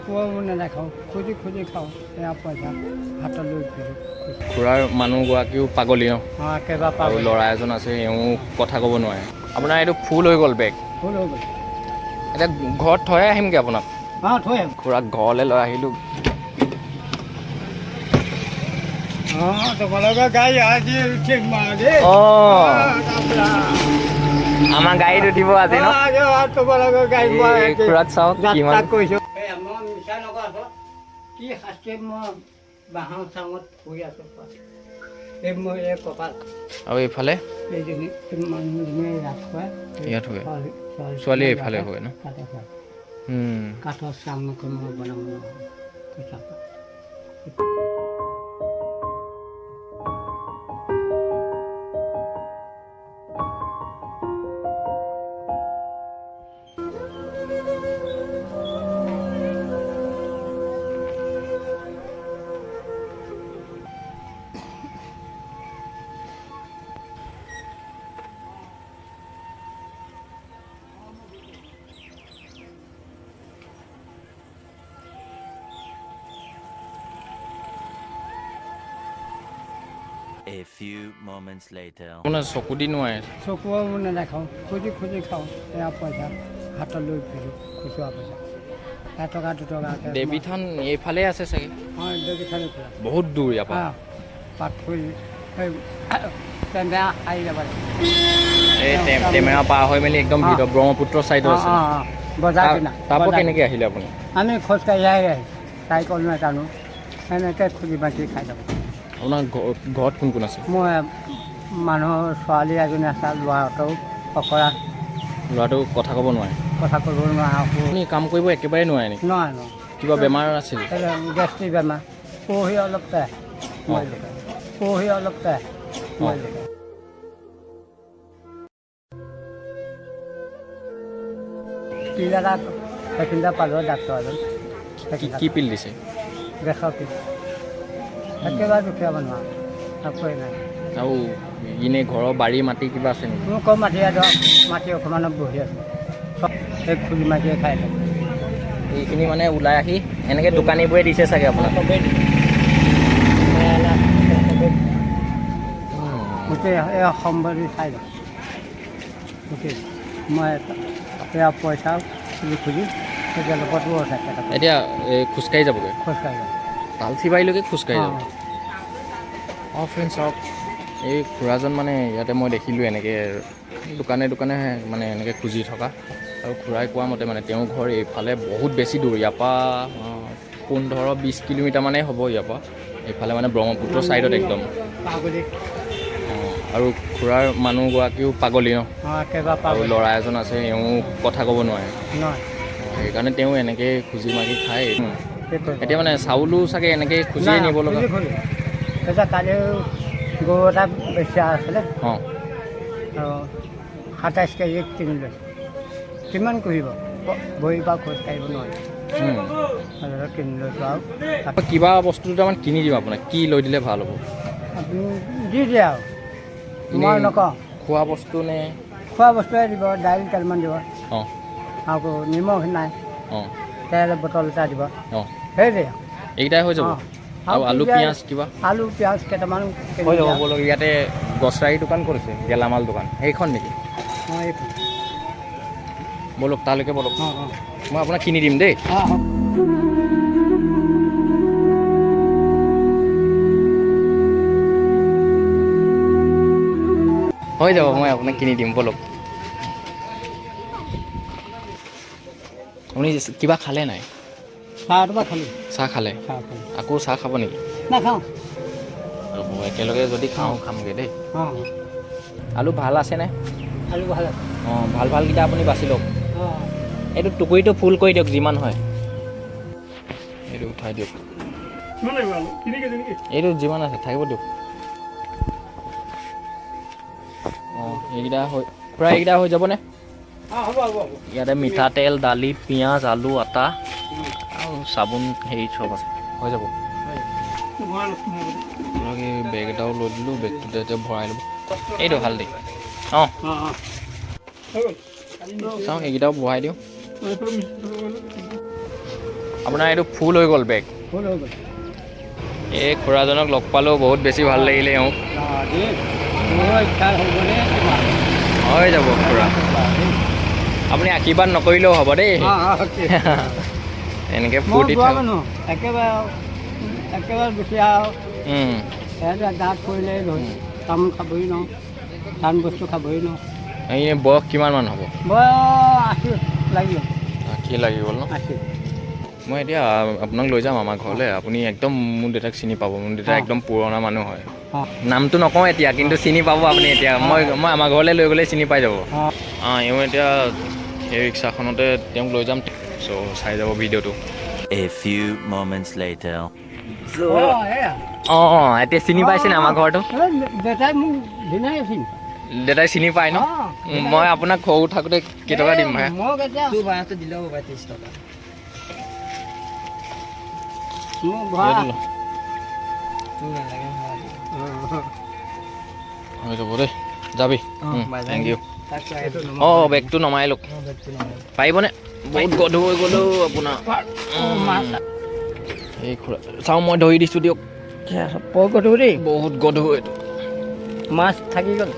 চকুও নেদেখাওঁ, খুজি খুজি খাওঁ। এয়া পইচা হাতত লৈ ফুৰোঁ। খুৰাৰ মানুহগৰাকীও পাগলী ন? অঁ, একেবাৰে আৰু পাগলী। ল'ৰা এজন আছে, এওঁ কথা ক'ব নোৱাৰে। আপোনাৰ এইটো ফুল হৈ গ'ল বেগ। ফুল হৈ গ'ল। এতিয়া ঘৰত থৈ আহিমগৈ আপোনাক? অঁ, থৈ আহিম। খুৰাক ঘৰলৈ লৈ আহিলোঁ। অঁ, তোমালোকৰ গাড়ী আজি উঠিম দেই। অঁ, আমাৰ গাড়ীত উঠিব আজি ন? তোমালোকৰ গাড়ী। এই খুৰাক চাওক কিমান যাত্ৰা কৰিছোঁ। মই মিছা নকওঁ আছোঁ, কি শাস্তি, মই বাঁহৰ চাঙত শুই আছোঁ। এই মই এই কপাল। আৰু এইফালে? এইজনী মানুহজনীয়ে ইয়াত শুৱে। ইয়াত শুৱে। ছোৱালী। ছোৱালী এইফালে শুৱে ন? তাতে শুৱে। কাঠৰ চাং এখন মই বনাব নোৱাৰোঁ পইচা। A few moments later. আপোনাৰ চকু দি নোৱাৰে? চকুও নেদেখাওঁ, খুজি খুজি খাওঁ। এয়া পইচা হাতত লৈ ফুৰোঁ, খুচুৰা পইচা 1 টকা 2 টকাকৈ। দেৱী থান এইফালে আছে চাগে? অঁ, দেৱী থান খোলা। বহুত দূৰ ইয়াৰ পৰা। অঁ, পাত ফুল এই টেমেৰা আহি যাব লাগে। এই টেমেৰা পাৰ হৈ মেলি একদম ভিতৰত ব্ৰহ্মপুত্ৰ চাইডত অঁ। আছে। অঁ, বজাৰ কিনা। তাৰ পৰা বজাৰ। কেনেকৈ আহিলে আপুনি? আমি খোজকাঢ়ি আহি আহি চাইকেল নাজানো, সেনেকৈ খুজি বাচি খাই থাকোঁ। আপোনাৰ ঘৰত কোন কোন আছে? মই মানুহৰ ছোৱালী এজনী আছে, ল'ৰাটোও অকৰা। ল'ৰাটো কথা ক'ব নোৱাৰে? কথা ক'ব নোৱাৰা। আপুনি কাম কৰিব একেবাৰে নোৱাৰে নেকি? নোৱাৰে, নোৱাৰে। কিবা বেমাৰ আছিল? গেষ্ট্ৰিক বেমাৰ। পৰহি অলপ পেট মৰিলোঁ, পৰহি অলপ পেট মৰিলোঁ। পিল এটা সেইখিনিতে পালোঁ, ডাক্তৰ এজন। কি কি পিল দিছে? গেছৰ পিল। একেবাৰে দুখীয়া মানুহ আৰু একোৱেই নাই। আৰু এনেই ঘৰৰ বাৰী মাটি কিবা আছে নেকি? মোৰ কম মাটি এডৰা, মাটি অকণমানত বহি আছোঁ। সেই খুজি মাটিয়ে খাই থাকোঁ। এইখিনি মানে ওলাই আহি এনেকৈ দোকানীবোৰে দিছে চাগে আপোনাক? চবেই দিছে। চবেই দিছে। গোটেই এই সম্বন্ধি চাই লওঁ গোটেই। মই এয়া পইচা খুজি খুজি তেতিয়া লগতো আছে কেইটকা। এতিয়া এই খোজকাঢ়ি যাবগৈ? খোজকাঢ়ি যাওঁ। তালচিবাৰীলৈকে খোজকাঢ়ি যাব? অঁ। অঁ ফ্ৰেণ্ড, চাওক, এই খুৰাজন মানে ইয়াতে মই দেখিলোঁ এনেকৈ দোকানে দোকানে মানে এনেকৈ খুজি থকা। আৰু খুৰাই কোৱা মতে মানে তেওঁৰ ঘৰ এইফালে বহুত বেছি দূৰ, ইয়াৰ পৰা 15-20 কিলোমিটাৰ মানেই হ'ব ইয়াৰ পৰা এইফালে, মানে ব্ৰহ্মপুত্ৰ ছাইডত একদম। পাগলী। অঁ, আৰু খুৰাৰ মানুহগৰাকীও পাগলী ন? অঁ, একেবাৰে আৰু পাগলী। ল'ৰা এজন আছে, এওঁ কথা ক'ব নোৱাৰে। নহয়। সেইকাৰণে তেওঁ এনেকৈ খুজি মাগি খায়। কি কৰিব? এতিয়া মানে চাউলো চাগে এনেকৈ খুজিয়ে নাই, নিব লগা। খুজি খুজি। এতিয়া কালি গৰু এটা বেচা আছিলে। আৰু 27 কেজি কিনি লৈছে। কিমান কৰিব, ভৰিৰ পৰা খোজ কাঢ়িব নোৱাৰে। তাৰপিছত কিনি লৈছোঁ আৰু তাত। কিবা বস্তু দুটামান কিনি দিম আপোনাক, কি লৈ দিলে ভাল হ'ব? আপুনি দি দিয়ে আৰু, মই এনেই নকওঁ। খোৱা বস্তু নে? খোৱা বস্তুৱে দিব, দাইল কেইটামান দিব। আকৌ নিমখ নাই। তেল বটল এটা দিব। সেইটোৱে। এইকেইটাই হৈ যাব? অঁ। আৰু আলু কি দিয়ে? পিঁয়াজ কিবা? আলু পিঁয়াজ কেইটামান কিনি হৈ যাব। দিয়া। ব'লক, ইয়াতে গ্ৰচাৰী দোকান ক'ত আছে, গেলামাল দোকান সেইখন নেকি? অঁ, এইখন। ব'লক, তালৈকে ব'লক। অঁ। মই আপোনাক কিনি দিম দেই। অঁ। হৈ যাব, মই আপোনাক কিনি দিম, ব'লক। আপুনি কিবা খালে নাই? চাহ এটোপা খালোঁ। চাহ খালে? চাহ খালোঁ। আকৌ চাহ খাব নেকি? নাখাওঁ। ৰ'ব, একেলগে যদি খাওঁ খামগৈ দেই। অঁ। আলু ভাল আছেনে? আলু ভাল আছে। অঁ, ভাল ভালকেইটা আপুনি বাছি লওক। অঁ। এইটো টুকুৰিটো ফুল কৰি দিয়ক যিমান হয়। এইটো উঠাই দিয়ক। এইটো যিমান আছে থাকিব দিয়ক। অঁ, এইকেইটা হৈ প্ৰায় এইকেইটা হৈ যাবনে? অঁ, হ'ব হ'ব হ'ব। ইয়াতে মিঠাতেল, দালি, পিঁয়াজ, আলু, আটা আৰু চাবোন হেৰি চব আছে, হৈ যাব। আপোনাক এই বেগ এটাও লৈ দিলোঁ, বেগটোতে এতিয়া ভৰাই ল'ব। এইটো হালধি, অঁ। অঁ। চাওঁ, এইকেইটাও বহাই দিওঁ। আপোনাৰ এইটো ফুল হৈ গ'ল বেগ। ফুল হৈ গ'ল। এই খুৰাজনক লগ পালোঁ, বহুত বেছি ভাল লাগিলে এওঁক। দেই, মোৰো ইচ্ছা হৈ গ'লে তোমাৰ। হৈ যাব খুৰা, আপুনি আশীৰ্বাদ নকৰিলেও হ'ব দেই। এনেকৈ মই ফূৰ্তি বুঢ়া থাকক। মানুহ একেবাৰে একেবাৰে দুখীয়া আৰু। সিহঁতে দাঁত পৰিলে ধৰি তামোল খাবই নোৱাৰোঁ, টান বস্তু খাবই নোৱাৰোঁ। এনেই বয়স কিমান মান হ'ব? বয়স 80 লাগিব। 80 লাগি গ'ল ন? 80। মই এতিয়া আপোনাক লৈ যাম আমাৰ ঘৰলৈ। আপুনি একদম মোৰ দেউতাক চিনি পাব। মোৰ দেউতা একদম পুৰণা মানুহ হয়। নামটো নকওঁ এতিয়া, কিন্তু চিনি পাব আপুনি। এতিয়া মই আমাৰ ঘৰলৈ লৈ গ'লে চিনি পাই যাব। অঁ, এওঁ এতিয়া সেই ৰিক্সাখনতে তেওঁক লৈ যাম। চ' চাই যাব ভিডিঅ'টো। A few moments later. এয়া। অঁ, এতিয়া চিনি পাইছেনে আমাৰ ঘৰটো? এই দেউতাই মোক ধুনীয়াকৈ চিনি পায়। দেউতাই চিনি পায় ন? অঁ। মই আপোনাক সৰু থাকোঁতে কেইটকা দিম ভাই? মোক এতিয়া তোৰ ভাড়াটো দিলেও হ'ব 30 টকা। মোক ভৰা তোৰ নালাগে ভাড়া দিব। হৈ যাব দেই, যাবি। Bye bye. Thank U. তাক খুৱাই এইটো দিম। নমাব। অঁ, বেগটো নমাই লওক। অঁ, বেগটো নমাই। পাৰিবনে? বহুত গধুৰ হৈ গ'লো আপোনাৰ। মাছ। এই খুৰা, চাওঁ, মই ধৰি দিছোঁ দিয়ক। বৰ গধুৰ দেই। বহুত গধুৰ এইটো। মাছ থাকি গ'ল।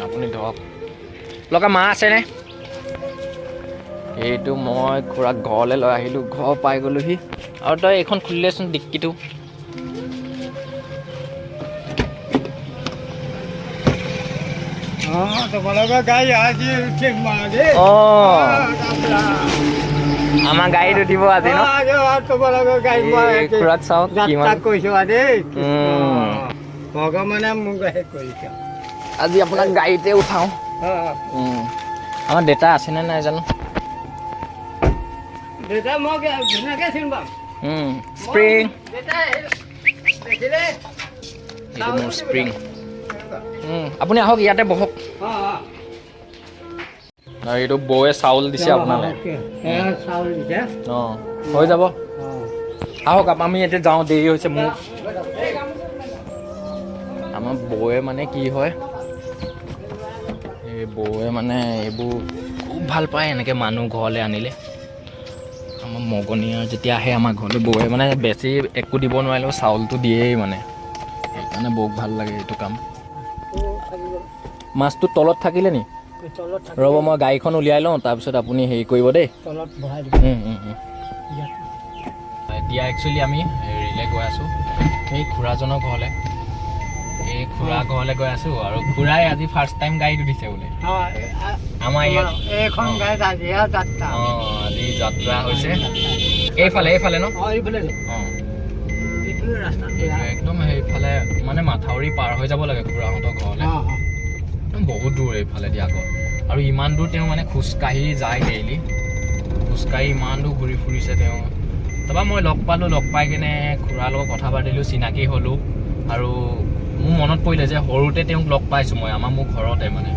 আপুনি ধৰক। লগা মা আছেনে? এইটো মই খুৰাক ঘৰলৈ লৈ আহিলোঁ, ঘৰ পাই গ'লোহি। আৰু তই এইখন খুলিলেচোন ডিক্কিটো। অঁ, তোমালোকৰ গাড়ী আজি উঠিম মই দেই। অঁ, আমাৰ গাড়ীত উঠিব আজি ন? তোমালোকৰ গাড়ী মই এই খুৰাক চাওক যাত্ৰা কিমান কৰিছোঁ আজি। ভগৱানে মোক হেৰি কৰিছে। আজি আপোনাক গাড়ীতে উঠাওঁ। আমাৰ দেউতা আছেনে নাই জানো। দেউতা মই ধুনীয়াকৈ চিনি পাম। স্প্ৰিং। দেউতাই দেখিলে। এইটো মোৰ স্প্ৰিং। আপুনি আহক, ইয়াতে বহক। অঁ। আৰু এইটো বৌয়ে চাউল দিছে আপোনালৈ। এয়া চাউল দিছে। অঁ, হৈ যাব। আহক, আমি এতিয়া যাওঁ, দেৰি হৈছে মোৰ। আমাৰ বৌয়ে মানে কি হয়, এই বৌয়ে মানে এইবোৰ খুব ভাল পায় এনেকৈ মানুহ ঘৰলৈ আনিলে। আমাৰ মগনীয়া যেতিয়া আহে আমাৰ ঘৰলৈ, বৌয়ে মানে বেছি একো দিব নোৱাৰিলেও চাউলটো দিয়েই মানে। সেইকাৰণে বৌক ভাল লাগে এইটো কাম। মাছটো তলত থাকিলে নি? তলত থাকি। ৰ'ব, মই গাড়ীখন উলিয়াই লওঁ, তাৰপিছত আপুনি হেৰি কৰিব দেই। তলত বহাই দিব। উম, উম, উম। এতিয়া একচুৱেলি আমি হেৰিলৈ গৈ আছোঁ, সেই খুৰাজনৰ ঘৰলৈ, এই খুৰা ঘৰলৈ গৈ আছোঁ। আৰু খুৰাই আজি ফাৰ্ষ্ট টাইম গাড়ীত উঠিছে বোলে আমাৰ ইয়াত। এইখন গাড়ীত আজিহে যাত্ৰা। অঁ, আজি যাত্ৰা হৈছে। এইফালে, এইফালে ন? অঁ, এইফালে। অঁ। এইফালে ৰাস্তা। এইটো একদম সেইফালে মানে মাথাউৰি পাৰ হৈ যাব লাগে খুৰাহঁতৰ ঘৰলৈ। অঁ অঁ একদম বহুত দূৰ এইফালেদি আকৌ। আৰু ইমান দূৰ তেওঁ মানে খোজকাঢ়ি যায় ডেইলি, খোজকাঢ়ি ইমান দূৰ ঘূৰি ফুৰিছে তেওঁ। তাৰপৰা মই লগ পালোঁ, লগ পাই কেনে খুৰাৰ লগত কথা পাতিলোঁ, চিনাকি হ'লোঁ। আৰু মোৰ মনত পৰিলে যে সৰুতে তেওঁক লগ পাইছোঁ মই আমাৰ মোৰ ঘৰতে, মানে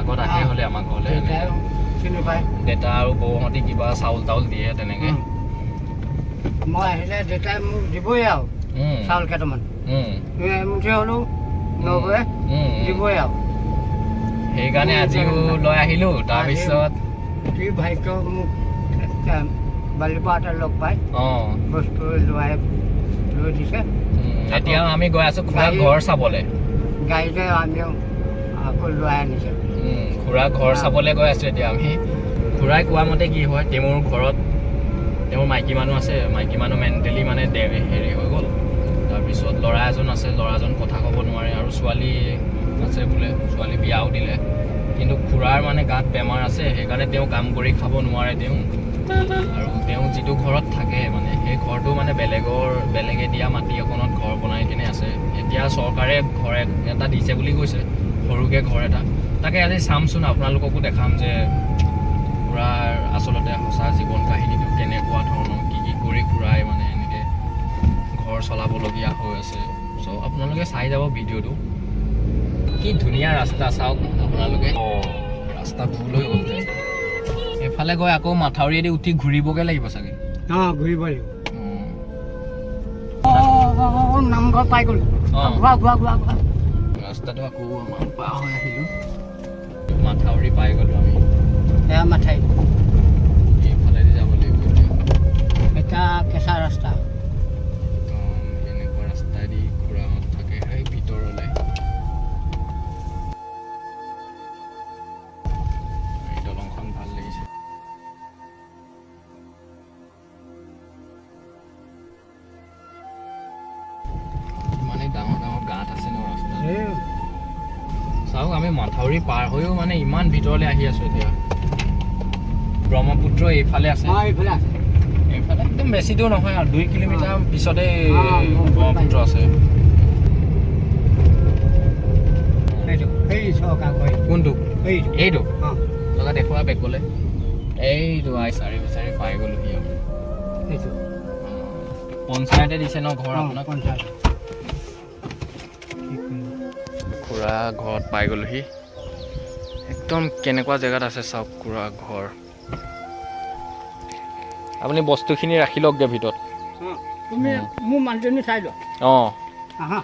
আগত আহে হ'লে আমাৰ ঘৰলৈ। দেউতাই চিনি পায়। দেউতা আৰু বৌহঁতে কিবা চাউল তাউল দিয়ে তেনেকৈ। মই আহিলে দেউতাই মোক দিবই আৰু চাউল কেইটামান, এমুঠি হ'লেও নবৌৱে দিবই আৰু। সেইকাৰণে আজিও লৈ আহিলোঁ তাৰপিছত। কি ভাগ্য, মোক বালিপাৰাতে লগ পাই বস্তু লোৱাই লৈ দিছে। এতিয়া আমি গৈ আছোঁ খুৰা ঘৰ চাবলৈ। গাড়ীতে আমিও আকৌ লোৱাই আনিছে। খুৰা ঘৰ চাবলৈ গৈ আছোঁ এতিয়া আমি। খুৰাই কোৱা মতে কি হয়, তেওঁৰ ঘৰত তেওঁৰ মাইকী মানুহ আছে, মাইকী মানুহ মেণ্টেলি মানে হেৰি হৈ গ'ল। তাৰপিছত ল'ৰা এজন আছে, ল'ৰাজন কথা ক'ব নোৱাৰে। আৰু ছোৱালী আছে বোলে, ছোৱালী বিয়াও দিলে। কিন্তু খুৰাৰ মানে গাত বেমাৰ আছে, সেইকাৰণে তেওঁ কাম কৰি খাব নোৱাৰে তেওঁ। আৰু তেওঁ যিটো ঘৰত থাকে মানে সেই ঘৰটো মানে বেলেগে দিয়া মাটি অকণত ঘৰ বনাই কিনে আছে। এতিয়া চৰকাৰে ঘৰ এটা দিছে বুলি কৈছে, সৰুকৈ ঘৰ এটা। তাকে আজি চামচোন, আপোনালোককো দেখাম যে খুৰাৰ আচলতে সঁচা জীৱন কাহিনীটো কেনেকুৱা ধৰণৰ, কি কি কৰি খুৰাই মানে এনেকৈ ঘৰ চলাবলগীয়া হৈ আছে। চ' আপোনালোকে চাই যাব ভিডিঅ'টো। কি ধুনীয়া ৰাস্তা চাওক আপোনালোকে। অঁ, ৰাস্তা ভুল হৈ গ'ল। এইফালে গৈ আকৌ মাথাউৰিয়েদি উঠি ঘূৰিবগৈ লাগিব চাগে। অঁ, ঘূৰিব লাগিব। অঁ, নামঘৰ পাই গ'লো। ঘূৰা, ঘূৰা, ঘূৰা, ঘূৰা। ৰাস্তাটো আকৌ আমাৰ পাৰ হৈ আহিলোঁ, মাথাউৰি পাই গ'লোঁ আমি। এয়া মাথাউৰি। এইফালেদি যাব লাগিব এতিয়া। এতিয়া কেঁচা ৰাস্তা। একদম এনেকুৱা ৰাস্তাইদি খুৰাহঁত থাকে সেই ভিতৰলৈ। এই দলংখন ভাল লাগিছে। ইমানেই ডাঙৰ ডাঙৰ গাঁত আছে ন ৰাস্তাত। চাওক, আমি মথাউৰি পাৰ হৈও মানে ইমান ভিতৰলৈ আহি আছো এতিয়া। ব্ৰহ্মপুত্ৰ এইফালে আছে। অঁ, এইফালে আছে। এইফালে একদম বেছি দূৰ নহয় আৰু 2 কিলোমিটাৰ পিছতে ব্ৰহ্মপুত্ৰ ব্ৰহ্মপুত্ৰ আছে। সেইটো সেই চৰকাৰ ঘৰ। কোনটো? সেইটো। এইটো? অঁ। লগা দেখুওৱা বেকলে। এইটো আই চাৰি বিচাৰি পাই গ'লোহি আমি। সেইটো। পঞ্চায়তে দিছে ন ঘৰ অঁ, আপোনাক? পঞ্চায়ত। ঠিক কৰিব। খুৰা ঘৰত পাই গ'লোহি। একদম কেনেকুৱা জেগাত আছে চাওক খুৰা ঘৰ। আপুনি বস্তুখিনি ৰাখি লওক দে ভিতৰত। অঁ, তুমি মোৰ মানুহজনী চাই লোৱা। অঁ। আহা।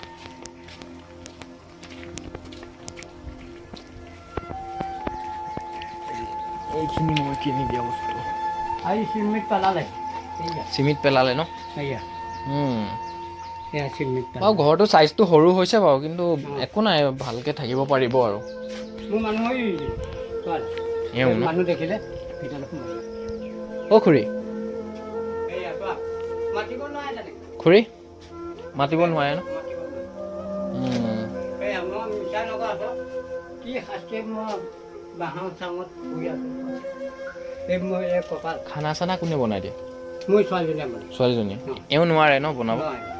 এইখিনি মই কিনি দিয়া বস্তু। আজি চিমেণ্ট পেলালে এইয়া। চিমেণ্ট পেলালে ন? এইয়া। এয়া চিমেণ্ট বাৰু, পেলালে। ঘৰটো চাইজটো সৰু হৈছে বাৰু, কিন্তু একো নাই, ভালকৈ থাকিব পাৰিব আৰু। মোৰ মানুহ এই ছোৱালী। এওঁ ন? মানুহ দেখিলে ভিতৰলৈ সোমাই যায়। অ' খুৰী। এইয়া চোৱা, মাতিব নোৱাৰে তেনেকে। খুৰী, মাতিব নোৱাৰে ন? মাতিব নোৱাৰে। এইয়া মই মিছা নকওঁ আছো, কি শাস্তি, মই বাঁহৰ চাঙত শুই আছোঁ। এই মোৰ এই কপাল। খানা চানা কোনে বনাই দিয়ে? মোৰ ছোৱালীজনীয়ে বনায়। ছোৱালীজনীয়ে? এওঁ নোৱাৰে ন বনাব? নোৱাৰে।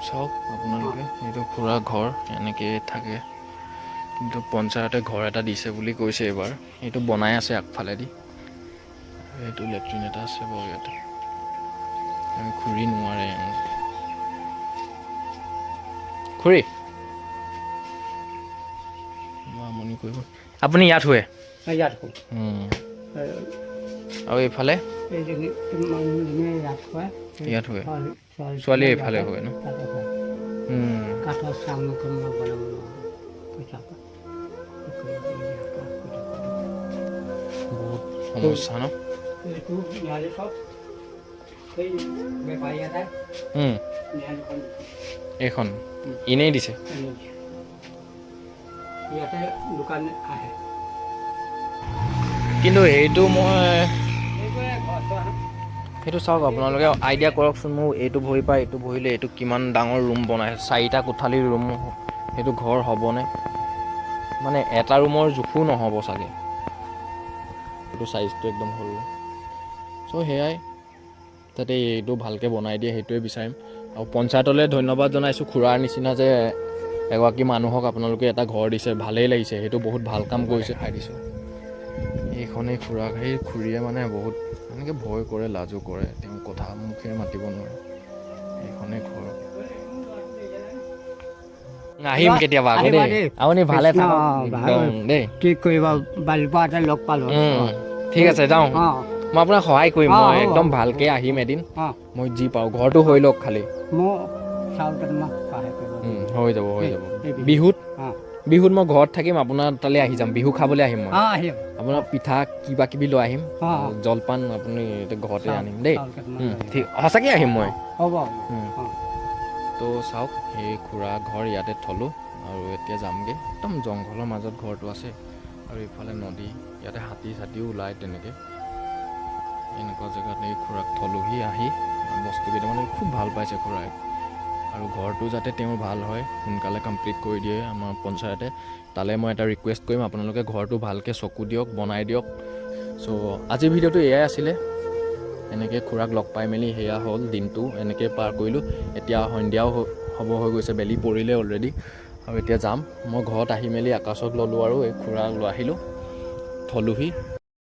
চাওক আপোনালোকে, এইটো খুৰা ঘৰ, এনেকৈ থাকে। কিন্তু পঞ্চায়তে ঘৰ এটা দিছে বুলি কৈছে এইবাৰ, এইটো বনাই আছে আগফালেদি। আৰু এইটো লেট্ৰিন এটা আছে বাৰু ইয়াতে। আৰু খুৰী নোৱাৰে এওঁ। খুৰী, মই আমনি কৰিব। আপুনি ইয়াত শুৱে? এই ইয়াত শুওঁ। আৰু এইফালে? এইজনী মানুহজনীয়ে ইয়াত শুৱে। ইয়াত শুৱে। ছোৱালী ছোৱালী এইফালে শুৱে ন? তাতে শুৱে। কাঠৰ চাং এখন মই বনাব নোৱাৰোঁ পইচা পৰা। কি কৰিব, ইয়াৰ পৰা শুই থাকোঁ। বহুত সমস্যা ন? এইটো নিহালি চব সেই বেপাৰী এটাই নিহালিখন এইখন এনেই দিছে? আনি দিছে। ইয়াতে দোকান আহে। কিন্তু এইটো মই এইবোৰে ঘৰ চোৱা। সেইটো চাওক আপোনালোকে, আইডিয়া কৰকচোন মোৰ এইটো ভৰিৰ পৰা এইটো ভৰিলে এইটো কিমান ডাঙৰ ৰুম বনাইছে। চাৰিটা কোঠালিৰ ৰুম সেইটো ঘৰ হ'বনে? মানে এটা ৰুমৰ জোখো নহ'ব চাগে। এইটো চাইজটো একদম সৰু। চ' সেয়াই, যাতে এইটো ভালকৈ বনাই দিয়ে সেইটোৱে বিচাৰিম। আৰু পঞ্চায়তলৈ ধন্যবাদ জনাইছোঁ, খুৰাৰ নিচিনা যে এগৰাকী মানুহক আপোনালোকে এটা ঘৰ দিছে, ভালেই লাগিছে। সেইটো বহুত ভাল কাম কৰিছে। খাই দিছোঁ। এইখনেই খুৰাক। সেই খুৰীয়ে মানে বহুত এনেকৈ ভয় কৰে, লাজো কৰে, তেওঁ কথা মুখেৰে মাতিব নোৱাৰে। এইখনেই ঘৰ। আহিম কেতিয়াবা আকৌ। আহিবা দেই। দেই। আপুনি ভালে কৃষ্ণ, থাকক। ভাল। একদম দেই। কি কৰিবা, বালিপাৰাতে লগ পালোঁ। ঠিক আছে, যাওঁ। মই আপোনাক সহায় কৰিম। অঁ, মই হ'ব, একদম হ'ব। ভালকৈ আহিম এদিন। মই যি পাৰোঁ, ঘৰটো হৈ লওক খালি। মোৰ চাউল কেইটামান সহায় কৰিব। হৈ যাব, হৈ যাব। এই বিহু। বিহুত বিহুত মই ঘৰত থাকিম, আপোনাৰ তালৈ আহি যাম। বিহু খাবলৈ আহিম মই। অঁ, আহিব। আপোনাৰ পিঠা কিবা কিবি লৈ আহিম। অঁ, অঁ। জলপান আপুনি এতিয়া ঘৰতে আনিম দেই। চাউল কেইটামান লৈ আহিব। ঠিক, সঁচাকৈ আহিম মই। হ'ব। তো চাওক, সেই খুৰা ঘৰ ইয়াতে থলোঁ আৰু এতিয়া যামগৈ। একদম জংঘলৰ মাজত ঘৰটো আছে আৰু ইফালে নদী, ইয়াতে হাতী চাতীও ওলায় তেনেকৈ। এনেকুৱা জেগাত এই খুৰাক থলোহি আহি। বস্তু কেইটামান খুব ভাল পাইছে খুৰাই। আৰু ঘৰটো যাতে তেওঁৰ ভাল হয়, সোনকালে কমপ্লিট কৰি দিয়ে আমাৰ পঞ্চায়তে, তালৈ মই এটা ৰিকুৱেষ্ট কৰিম, আপোনালোকে ঘৰটো ভালকৈ চকু দিয়ক, বনাই দিয়ক। চ' আজিৰ ভিডিঅ'টো এয়াই আছিলে। এনেকৈ খুৰাক লগ পাই মেলি সেয়া হ'ল, দিনটো এনেকৈ পাৰ কৰিলোঁ। এতিয়া সন্ধিয়াও হ'ব হৈ গৈছে, বেলি পৰিলে অলৰেডি। আৰু এতিয়া যাম মই ঘৰত। আহি মেলি আকাশক ল'লোঁ আৰু এই খুৰাক লৈ আহিলোঁ, থলোহি।